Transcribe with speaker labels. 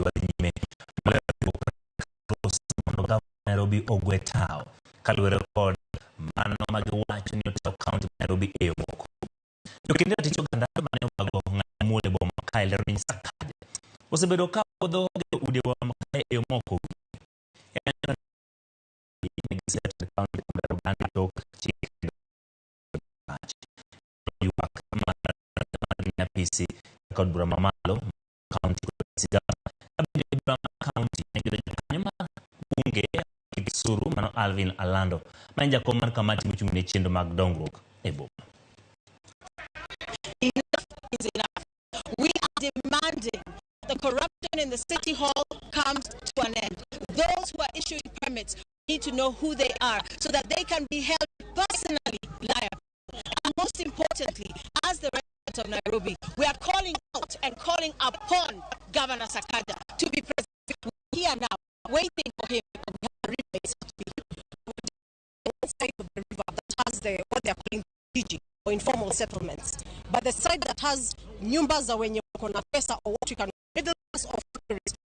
Speaker 1: Wadhi nyime mondo gavana Nairobi ogwe tao kaluwore kod mano ma giwacho ni otayo kaunti ma Nairobi e yo moko. Jokend ratich oganda mane obago ng'anyo muol e boma kae lero ni Sakaja osebedo ka wuodho gero udi e boma kae e yo moko. Kaunti tok chik ywak mar apisi kod bura mamalo kaunti kod sigana kabende bura mar kaunti ne gilo jakanyo mar bunge Kisuru mano Alvin Alando ma en jakom mar kamati mochung' ne chenro mag dongruok e boma.
Speaker 2: Enough is enough. We are demanding the corruption in the city hall comes to an end. Those who are issuing permits need to know who they are so that they can be held personally liable. And most importantly, as the residents of Nairobi, we are calling out and calling upon Governor Sakaja to be present here now, waiting for him.
Speaker 3: We have a river is to be one side of the river that has the what they are calling jiji or informal settlements, but the side that has nyumba za wenye wako na pesa or what we can middle class or factories.